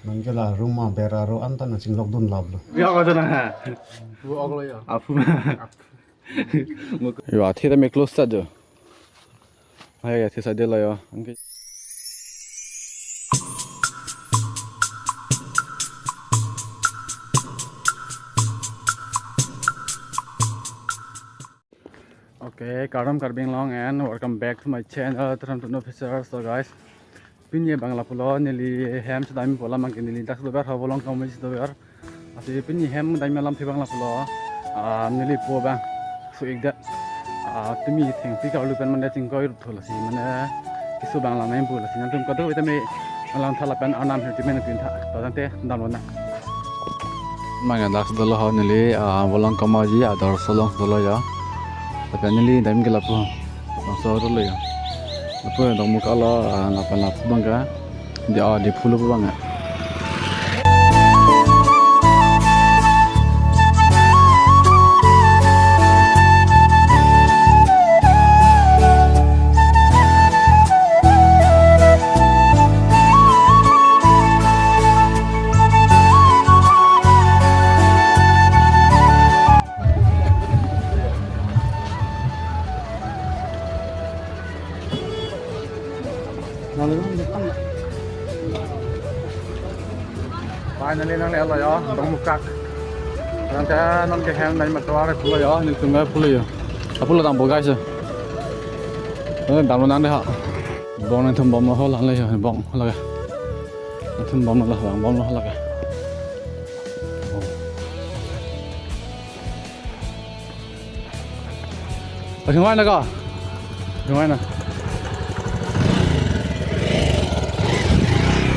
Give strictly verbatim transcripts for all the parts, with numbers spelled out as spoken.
Nangke la room abera ro anta nangchinglok dun laplo. Ya, kau sana. Bu ok lo ya. Apu. Yo, athe ta me close ta jo. Hai, athe sa de lo yo. Angke. Okay, kardom Karbi Anglong and welcome back to my channel, Tram Tun Official. So guys, pini bang lapulo neli hem sedam pulo, mangke neli dak dover ha Volongkom ji dover. Lasi pini hem dam alam thi bang lapulo. Ah, neli po bang su ik det. Ah, tumi thengpi karlu pen mane chingkoi rup thola si mane kisu bang lang nang pu lasi nangtum kadokave tame lang thala pen arnam hem timen pin tha. To tangte damlo na. Mangke dak dolo ho neli, ah, Volongkom ji ador solong dolo ya. Tapi neli dam ke lapu. Laso dolo ya. Lapu Dongmukak lo, ah, lapen lapu bang ka. Di, ah, di phulo bang ya. Finally, nangle lo yo, Dongmukak. Nangke nangke hem nai matwar pulo yo, nelitum pulo yo. Apulo dampo guys. Eh, damlo nang de ha. Bong nangtum bomlo ho lang le yo, bong ho lake. Nangtum bomlo lang, bomlo ho lake. Asin wai na ka? Asin wai na.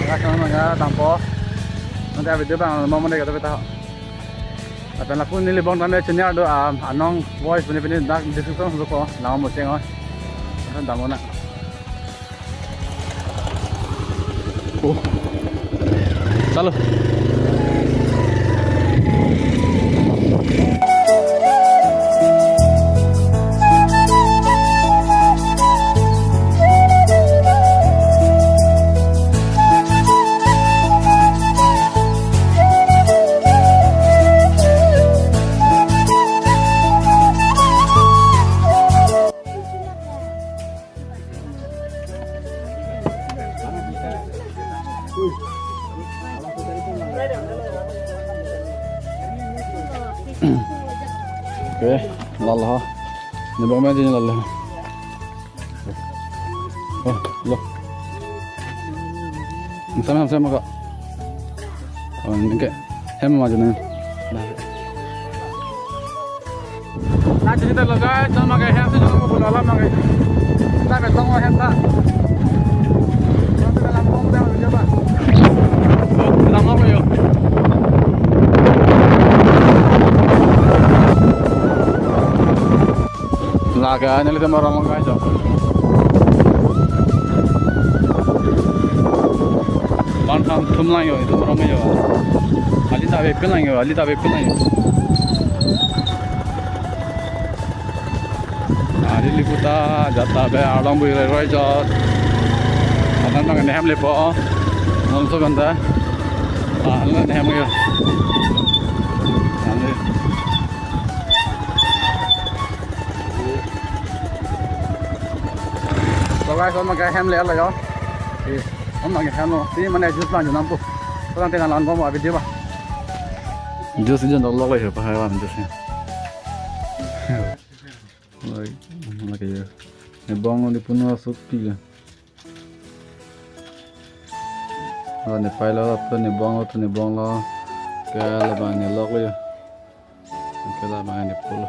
Ya, kami mangga dampo. Nanti video bang mau mana kata kita. Lapen lapu neli bong tame channel do, um, anong voice pini pini dak description sudah ko nama mo cheng oi. Kan dampo na. Oh. Chalo. Okay, lalo ha. Ni bang main ni lalo. Oh, lo. Sama sama ka. Oh, ningke. Hem ma jene. Na chini ta lo guys, tama ke hem si jong ko la ma ke. Ta ke tong hem ta. Ta ke lam ko ta yo ba. Lam ko yo. Lake nelitum arong guys. Ban tham thum lang yo, itum arong yo. Ali ta bepin lang yo, ali ta bepin lang yo. Ari liputa jata be arong bui roi roi jot. Anan bang nehem lepo. Nonso ganda. Ah, anan nehem yo. Anan. So guys, om ke hem le lo yo. Eh, om ke hem lo. Si mane juice lang junam pu. Ko lang tena lan bom video ba. Juice jun lo lo yo pa hai wan juice. Oi, mane ke yo. Ne bong ni puno supi ya. Oh, ne pai lo, to ne bong lo, to ne bong lo. Ke labang ne lok lo ya. Ke labang ne pulo.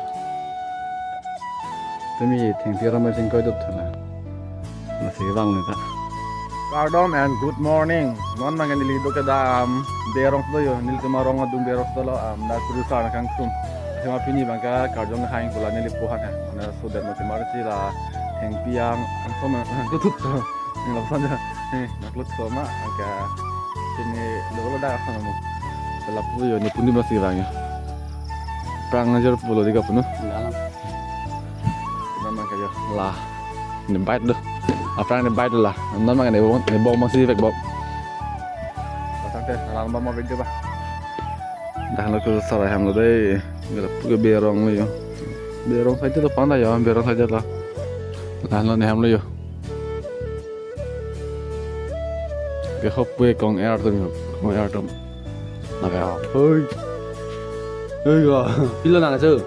Tumi thengpi ram sing koi dot thana. Nasi bang ne ta. Kardom and good morning. Non mangke neli do ke dam Derong do yo, nelitum arong adung Derong do lo, am, na kuru sa na kangtum. Sema pini bangke karjong hang pula neli puhan ha. Na sudah mati marci la thengpi ang angsom ang tutut. Ni lapuson ja. Ni naklut soma angka sini dolo da sana mo. Lapu yo ni puni masih bang ya. Prang ajar pulo tiga puno. Dalam. Memang kayak lah. Ni bait do. Aprang ni bait do lah. Memang ni bong, ni bong masih bek bong. Pasang Alang ba mo video ba. Dah lo ke sarai hem lo dei. Gala puke berong lo yo. Berong saja lo panda yo, berong saja lo. Dah lo ne hem lo yo. Ke hop ke kong er tum yo. Kong er tum. Naka. Hoi. Hoi ga. Pilo nang so.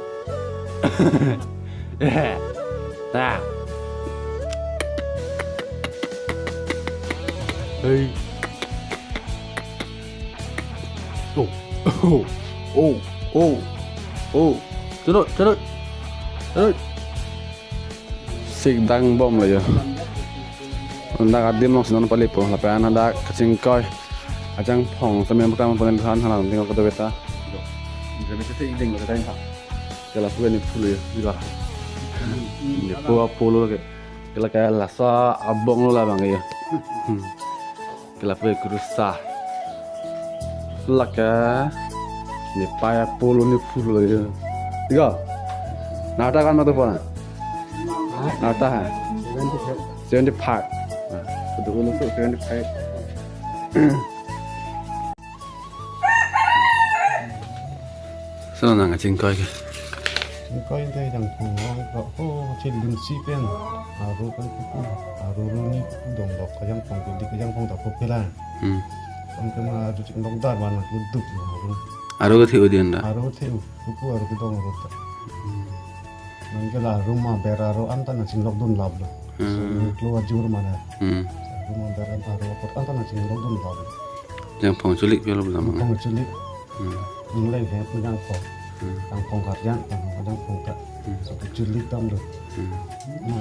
Eh. Ta. Hoi. Oh. Oh. Oh. Oh. Oh. Tunut, tunut. Tunut. Sik dang bom lo yo. Dak adim alongsi non palepo, lapen dak kachingkoi. Ajangphong, semen pertama pon than halang tinggal kedo beta. Jadi mesti sik ding lo kita ini. Gala puke ne phu lo yo, juga. Ne phu aphu lo ke. Gala ke laso abong lo labang yo. Hmm. Gala puke krusa. Lake ne paya polo ne phu lo yo. Tiga. Nata kan matu pona. Nata ha. Seventy five. Nah, betul betul seventy five. Sana nang kachingkoi ke. Kachingkoi te jangphong long ko, oh, chil dun si pen. Aru kan kuku, aru ru ni kuku dong dok kajangphong ke di kajangphong ta kuku lang. Hmm. Kan kema aru chik dok dar mana kuduk na aru. Aru ke thiu din da. Aru thiu, kuku aru kedong aru ta. Hmm. Nang ke la aru ma ber aru anta nang chinglok dun lap lo. Hmm. So, klo ajur mana. Hmm. Aru ma ber anta aru apot anta nang chinglok dun lap lo. Jangphong chulik pelo bela mang. Jangphong chulik. Hmm. Ingleng he jangphong. Hmm. Jangphong karjang, jangphong jangphong ka. Hmm. So chulik dam lo. Hmm. Na,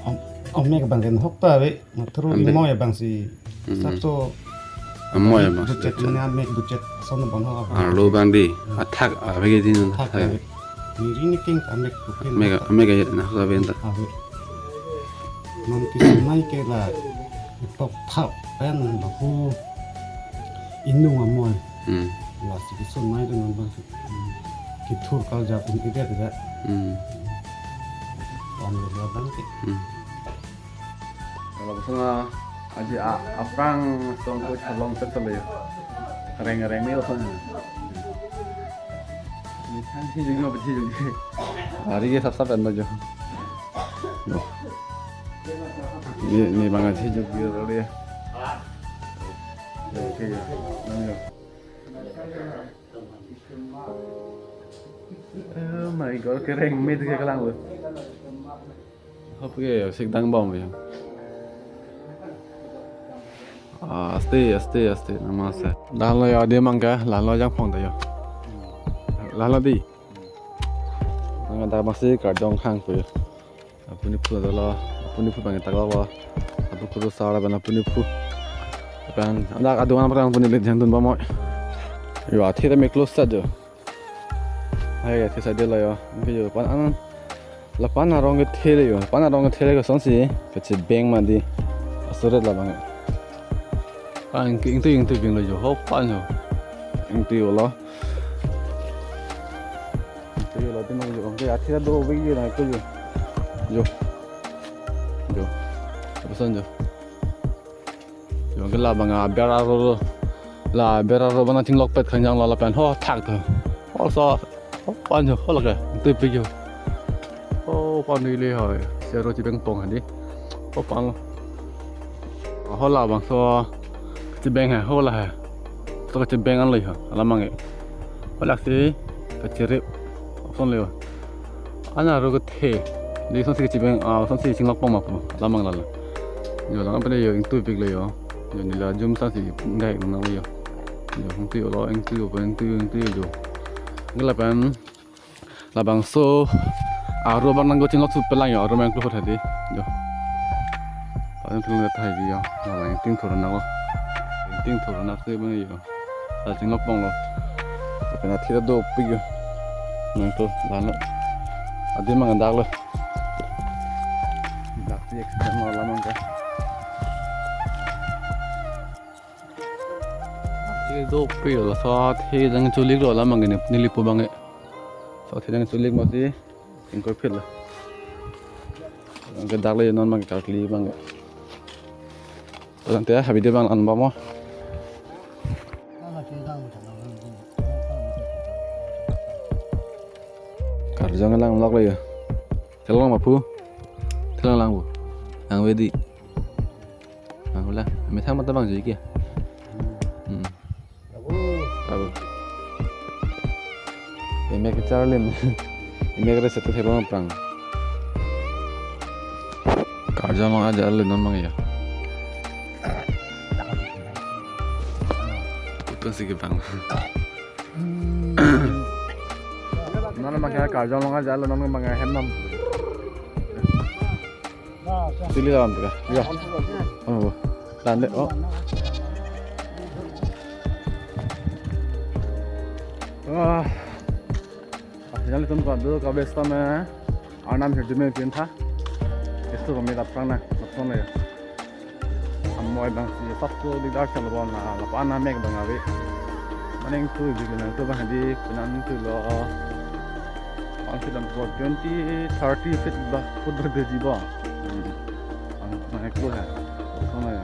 om, om ne ke bang ken hok ta ve. Matro Ambe. Imo ya bang si. Hmm. Sap so. Amo ya bang. Bucet si. Mane amek bucet sono bon ho. Arlo bang di. Hmm. Athak abege din. Athak athak. Amek. Miri ni king amek kupin. Amek, amek ya na ka benta. Amek. Non kisunai ke la. Tok thap pen bahu. Inung amoy. Hmm. La si kisunai dengan bang. Kithur kaljak un ide tidak. Hmm. Wan lo bang ke. Hmm. Kalau sana aji a-, aphrang song ko chalong tek sale. Reng reng ni lo sana. Ni thang si jung apa si jung. Hari ke sap sap en bajo. Loh. Ni, ni bang aji jung biar kali ya. Oke ya. Nang ya. Oh my God, kereng mit ke kelang lo. Hop ke ya, sik dang bom ya. Ah, aste, aste, aste, namase. Lahlo ya, dia mangga, lahlo jangphong ta ya. Lahlo di. Mangga dak masih kardom hang ko ya. Apuni phu dolo, apuni phu bang tak lo. Apu kuru sara bana apuni phu. Bang, dak adung an bang apuni le jang dun ba moi. Yo, athe ta me close ta jo. Hai, athe sa de lo yo. Ke yo, pan an. La pan arong kethe le yo. Pan arong kethe le ko son si. Kachebeng ma di. Asuret labang. Pan ke ingtu ingtu bing lo yo. Ho pan yo. Ingtu yo lo. Ingtu yo lo di mang yo. Ke athe do bing yo na ko yo. Yo. Yo. Apa son yo? Yo ke labang aber arlo. La aber arlo bana chinglok pet khangjang lo lapen ho thak tho. Ho so. Ho pan yo ho lake. Te pe yo. Ho pan di le ho. Sero chebeng pong hadi. Ho pan lo. Ho labangso chebeng ha ho la ha. To chebeng an lo ho. Alamang e. Ho lak si kacherip. Son le ho. Ana ro kethe. Di son si kachebeng, ah, son si chinglok pong ma pu. Alamang lalo. Yo lang apa yo ingtu pik le yo. Yo neli la jum sang si ngai nang le yo. Yo ingtu yo lo, ingtu yo, ingtu yo, ingtu yo. Ngi lapen labangso arlo bang nang ko chinglok su pelang yo, arlo mang ko hadi. Yo. Paling tuh lihat hai yo. Nah, yang ting thor na ko. Ting thor na si bang yo. Lapen chinglok pong lo. Lapen athe ta dopik yo. Nang to lana. Adi mang dak lo. Dak si accident lo alamang ke. Athe dopik yo, laso athe jang chulik lo alamang ke ne, neli pu bang e. So athe jang chulik mati. Ingkoi phil lo. Bang ke dak lo non bang ke karkli bang ke. Tangte ha video bang an ba mo. Karjong lang lok le ya. Thelang ma pu. Thelang lang bu. Lang vedi. Lang la. Methang mata bang jiki. Hmm. Tabu. Emek charlim. Emek re setu thebang prang. Karjong long aja le non mang ya. Itu sih kebang. Non mang ya karjong long aja le non mang ya hem nam. Pili lawan tu ka. Ya. Oh. Tande oh. Ah. Nanglitum kado kave seta me Arnam hirjume pin tha. Istu kami dap prang na, dap prang na ya. Amoi bang si sap tu di dar chalo bon na, lapu an na mek bang ave. Maning tu di nang tu bang di kunan tu lo. Ang sedang buat twenty, thirty feet bah, foot bah beji bah. Hmm. Ang, ang eklo hai. Kosong hai.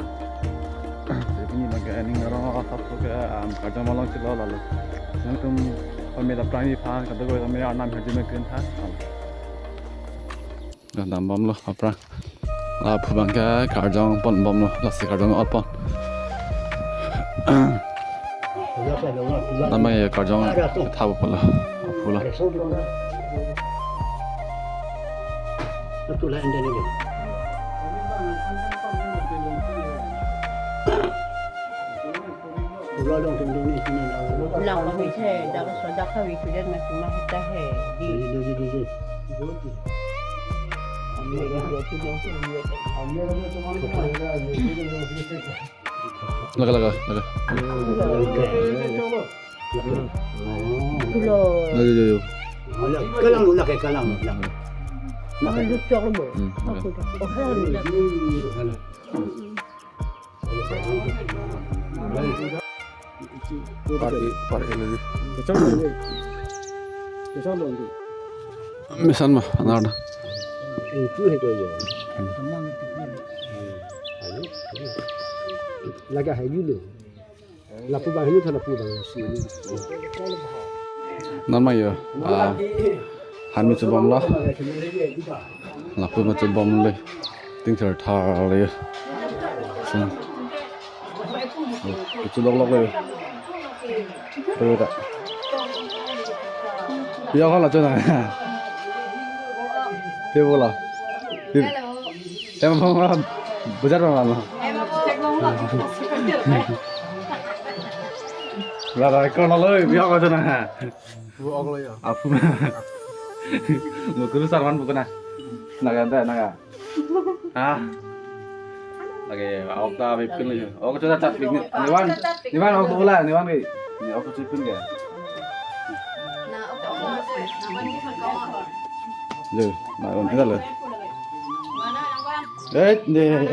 Jadi ini bagi ini orang orang satu ke, um, Karjong Malong silo lalu. Nanglitum pameda prani phan, kado kami Arnam hirjume krin tha. Lalu. Dah dam bomlo, apra. Lapu bangke Karjong pon bomlo, lasi Karjong ot pon. Nama ya Karjong thabu pula. Pula. Lang kami se, dak sodak kami sudah masih mahita he. Di. Laga, laga, laga. Tulo. Laga, laga, laga. Kalang, laga, kalang, laga. Laga lucu lo. Hmm, laga. Aku tak. Oh, kalang. Pari, pari lagi. Kecam lagi. Kecam lagi. Misan mah, anak ada. Itu itu aja. Laga hai dulu. Lapu bang ini kan lapu bang sini. Nama ya? Ah, han mi chubom lo. Lapu ma chubom le. Ting thar thar le. Sun. Kichu lok lok le. Tuh tak. Ya kalau cina. Dia bola. Dia. Hello. Em phong lam. Bajar phong lam. Em phong. Lara ko na loi, biar ko na. Bu ok lo ya. Apu. Lo kuru sarman bukan na. Naga anta naga. Ah. Lagi ok ta bipin lagi. Ok coba chat pin. Niwan. Niwan ok bola, niwan ke. Ini ok chat pin ke. Lo, niwan kita lo. Eh, deh.